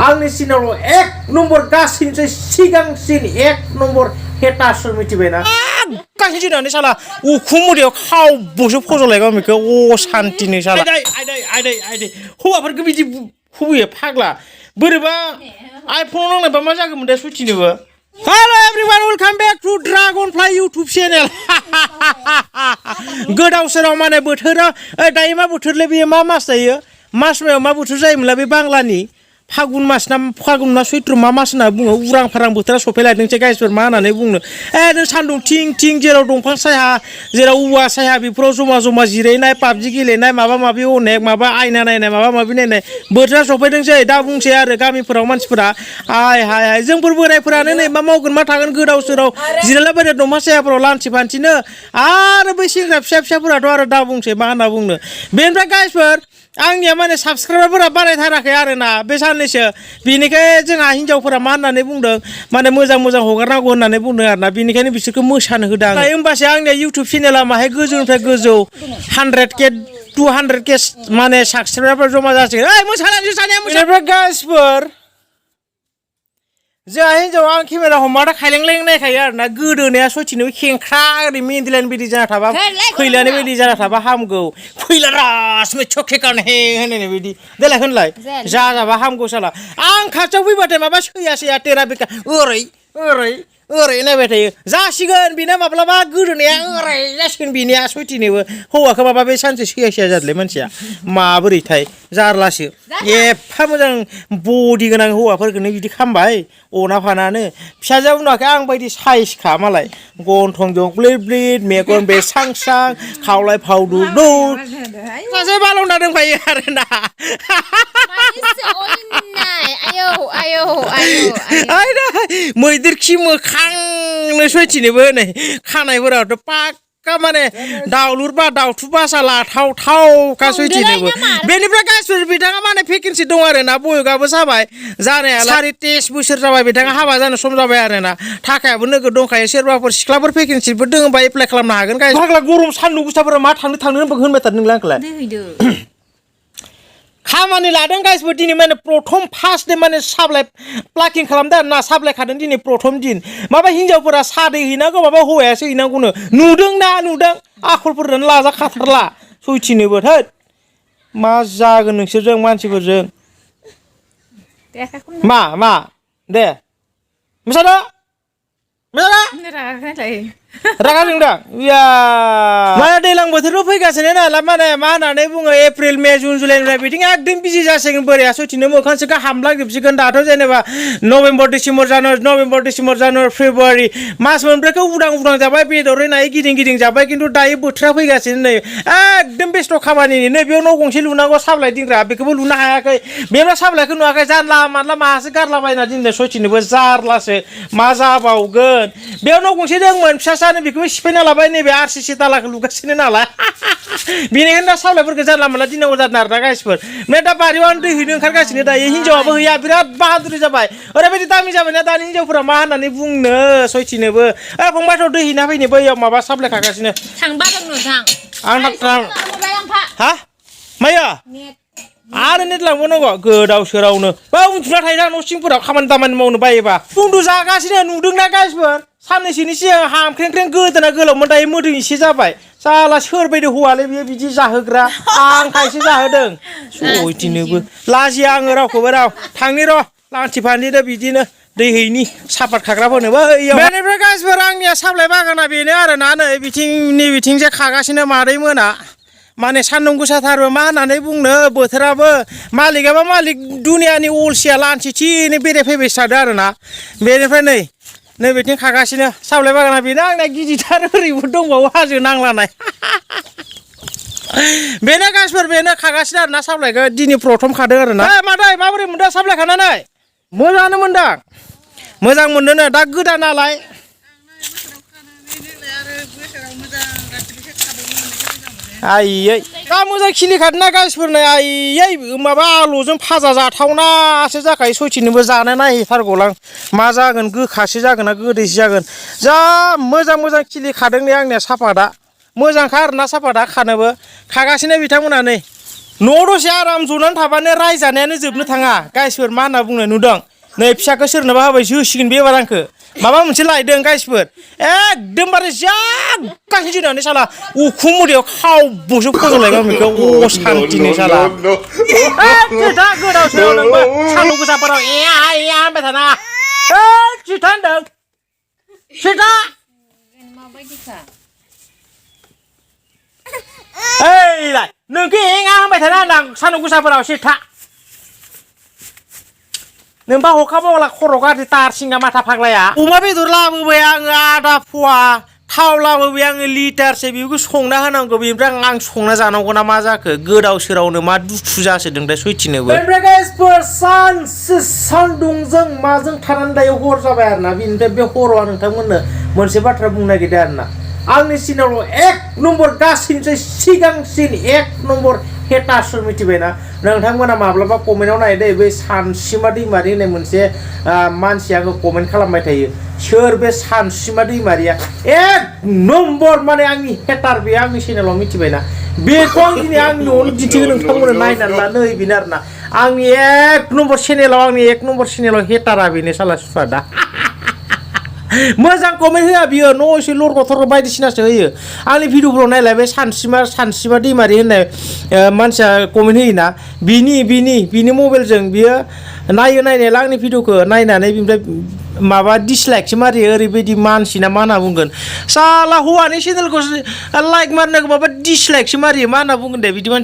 आंनि चेनेलाव एक नम्बर गासैनिफ्राय सिगांसिन एक नम्बर हेटारसो मिथिबायना गासै दिनानो साला उखुम मुदायाव खावबोसो फज'लायगौ बेखौ अ सान्तिनि साला आयदै हौवाफोरखौ बिदि हुयो फाग्ला बोरैबा आइफनाव नांनायबा मा जागौमोन दा सुथिनोबो Hello everyone, welcome back to Dragonfly YouTube channel. गोदाव सोराव माने बोथोरा दायो मा बोथोरलै बेयो मा मास जायो मास मायाव मा बोथोर जायोमोनला बे बांलानि फागुन मास ना सैत्र मा मास होनना बुङो उरां फारां बोथोरा सफैलायदोंसै गाइसफोर मा होननानै बुंनो नों सान्दुं थिं थिं जेराव दंफां साया जेराव औवा साया बेफोराव जमा जमा जिरायनाय पाबजि गेलेनाय माबा माबि अनेक माबा आयना नायनाय माबा माबि नायनाय बोथोरा सफैदोंसै दा बुंसै आरो गामिफोराव मानसिफोरा हाय जोंफोर बोरायफोरानो नै मा मावगोन मा थागोन गोदाव सोराव जिरायलाबायदो दंफां सायाफोराव लान्थि फान्थिनो आरो बै सेंग्रा फिसाफोराथ' आरो दा बुंसै मा होनना बुंनो बेनिफ्राय गाइसफोर आंनिया माने साबसक्राइबारफोरा बारायथाराखै आरोना बे साननैसो बेनिखाय जोंहा हिन्जावफोरा मा होननानै बुंदों माने मोजां हगारनांगौ होननानै बुंदों आरोना बेनिखायनो बिसोरखौ मोसानो होदों आं होमबासो आंनिया इउटुब चेनेला माहाय गोजौनिफ्राय गोजौ 100K 200K माने साबसक्राइबारफोर जमा जासिगोन मोसानानै सानैया गाइसफोर जोंहा हिन्जाव आं केमेरा हमबाथाय खायलें नायखायो आरोना गोदोनाया सयथिनोबो खेंख्रा ओरै मेन्देलानि बायदि जाना थाबा खैलानि बायदि जाना थाबा हामगौ खैला रास छखे कान हे होननाय बायदि देलाय होनलाय जाबा हामगौ साला आं खाथियाव फैबाथाय माबा सैया तेरा बेका ओरै नायबाय थायो जासिगोन बेना माब्लाबा गोदोनाया ओरै जासिगोन बेनिया सयथिनोबो हौवाखौ माबा बे सानसे सैया जादोंलै मानसिया माबोरैथाय जारलासो एफा मोजां बडि गोनां हौवाफोरखौनो बिदि खामबाय अना फानानो फिसाजोआ बुङाखै आं बायदि साइजखा मालाय गन्थं जं ब्लिद मेगन बे स्रां खावलाय फावदुदु सासे बाल'ना दंफायो आरोना मैदेर खि मोखांनो सयथिनोबो नै खानायफोराथ' पाक्का माने दाउलुर बा दाउथु बासा लाथाव सयथिनोबो बेनिफ्राय गाइसफोर बिथाङा माने भेकेन्सि दं आरोना बयगाबो जाबाय जानाया 23 बोसोर जाबाय बिथाङा हाबा जानो सम जाबाय आरोना थाखायाबो नोगोद दंखायो सोरबाफोर सिख्लाफोर भेकेन्सिफोर दङबा एप्लाइ खालामनो हागोन गाइस फाग्ला गरम सान्दुं गोसाफोरा मा थांनो होनबाय थादों नोंलाय आंखौलाय खामानि लादों गाइसबो दिनै माने प्रथम फार्स्ट दे माने साप्लाइ प्लाकिं खालामदों आरोना साप्लाइ खादों दिनै प्रथम दिन माबा हिन्जावफोरा सादै हैनांगौ माबा हौवायासो हैनांगौनो नुदों आखलफोरजों लाजाखाथारला सयथिनोबो थोद मा जागोन नोंसोरजों मानसिफोरजों मा दे मोसादो रागा जोंदां माने दैज्लां बोथोराव फैगासिनो नालाय माने मा होननानै बुङो एप्रिल मे जुन जुलाइनिफ्राय बिथिं एकदम बिजि जासिगोन बोराया सयथिनो मोखांसोखौ हामलांजोबसिगोन दाथ' जेनेबा नभेम्बर डिसेम्बर जानुवारि फेब्रुवारि मास मोनब्रैखौ उदां जाबाय बेदर होनाय गिदिं जाबाय खिन्थु दायो बोथोरा फैगासिनो नै एकदम बेस्थ' खामानिनि नै बेयाव न' गंसे लुनांगौ साप्लाइ दिंग्रा बेखौबो लुनो हायाखै बेबो साप्लाइखौ नुवाखै जानला मानला माहासो गारलाबायना दिनै सयथिनोबो जारलासो मा जाबावगोन बेयाव न' गंसे दंमोन फिसासानो बेखौबो सिफायना लाबाय नैबे RCC तालाखौ लुगासिनो नालाय बेनिखायनो दा साप्लाइफोरखौ जानला मानला दिनांगौ जादों आरो दा गाइसफोर ओमफ्राय दा बारियाव आं दै हैनो ओंखारगासिनो दायो हिन्जावाबो हैया बिराद बाहादुरि जाबाय ओरैबायदि दामि जाबायना दानि हिन्जावफोरा मा होननानै बुंनो सयथिनोबो फंबायथ' दै हैना फैनो बैयाव माबा साप्लाइ खागासिनो हा माया आरो नेट लांबावनांगौ गोदाव सोरावनो बा उन्दुना थायोना न' सिंफोराव खामानि दामानि मावनो बायोबा उन्दुजागासिनो नुदोंना गाइसफोर साननैसोनि सिगां हामख्रें गोदोना गोलावमोन दायो मोदोम एसे जाबाय साला सोरबायदि हौवालै बियो बिदि जाहोग्रा आं खायसे जाहोदों सयथिनोबो लाजिया आङो रावखौबो थांनि र' लान्थि फान्थिनो बिदिनो दै हैनि सापात खाग्राफोरनोबो बेनिफ्राय गाइसफोर आंनिया साप्लाइ बागाना बेनो आरोना नै बिथिंजे खागासिनो मादै मोना माने सान्दुं गोसाथारबो मा होननानै बुंनो बोथोराबो मालिकाबा मालिक दुनियानि अलसिया लान्थिथिनो बेरायफैबाय थादों आरोना बेनिफ्राय नै बिथिं खागासिनो साप्लाइ बागाना बेनो आंना गिदिरथार ओरैबो दंबावो हाजो नांलानाय बेनो गाइसफोर बेनो खागासिनो आरोना साप्लाइखौ दिनै प्रथम खादों आरोना मादै माबोरै मोनदों साप्लाइ खानानै मोजाङानो मोनदां मोजां मोनदोंनो दा गोदान नालाय आयै दा मोजां खिलिखादोंना गाइसफोरनो आयै माबा आलुजों फाजा जाथावनासो जाखायो सयथिनोबो जानो नायहैथारगौलां मा जागोन गोखासो जागोन ना गोदैसो जागोन जा मोजां खिलिखादों नै आंनिया सापाता मोजांखा आरोना सापाता खानोबो खागासिनो बिथांमोना नै न' दसे आराम जनानै थाबानो रायजानायानो जोबनो थाङा गाइसफोर मा होनना बुंनाय नुदों नै फिसाखौ सोरनोबा होबाय जोसिगोन बे एबार आंखो माबा मोनसे लायदों गाइसफोर एकदमबारे जा गासिनो जोंनानै साला उखुम मुदायाव खावबोसो फज'लायबाय बेखौ असान्तिनि साला जिथा गोदाव सोराव नोंबो सान्दुं गोसाफोराव एया एया होनबाय थाना जिथा होनदों जिथा ओइलाय नोंखौ एङा होनबाय थाना होनदां सान्दुं गोसाफोराव जिथा नोंबा हखा बावला खर' गाज्रि तारसिंगा माथा फाग्लाया अमा बेदर लाबोबाय आङो आधा फवा थाव लाबोबाय आङो लिटारसे बेखौ संना होनांगौ बेनिफ्राय आं संना जानांगौ ना मा जाखो गोदाव सोरावनो मा दुखु जासोदों दा सैथिनोबो ओमफ्राय गाइसफोर सानसे सान्दुंजों माजों थानानै दायो हर जाबाय आरोना बेनिफ्राय बे हराव नोंथांमोननो मोनसे बाथ्रा बुंनो नागिरदों आरोना आंनि चेनेलाव एक नम्बर गासैनिफ्राय सिगांसिन एक नम्बर हेटारसो मिथिबायना नोंथांमोना माब्लाबा कमेन्टआव नाय दे बे सानसिमा दैमारि होननाय मोनसे मानसिया आंखौ कमेन्ट खालामबाय थायो सोर बे सानसिमा दैमारिया एक नम्बर माने आंनि हेटार बे आंनि चेनेलाव मिथिबायना बेखौ आं दिनै आंनि न'आवनो दिन्थिगोन नोंथांमोना नायनानै ला नै बेनो आरोना आंनि एक नम्बर चेनेलाव हेटारा बेनो साला सुवादा मोजां कमेन्ट होआ बियो न' एसे लरग' थरग' बायदिसिनासो होयो आंनि भिडिअफोराव नायलाय बे सानसिमा दैमारि होननाय मानसिया कमेन्ट होयोना बिनि मबाइलजों बियो नायो नायनायालाय आंनि भिडिअखौ नायनानै बिनिफ्राय माबा डिसलाइकसो मारियो ओरैबायदि मानसि ना मा होनना बुंगोन साला हौवानि चेनेलखौ लाइक मारनो माबा डिसलाइकसो मारियो मा होनना बुंगोन दे बिदि मानसि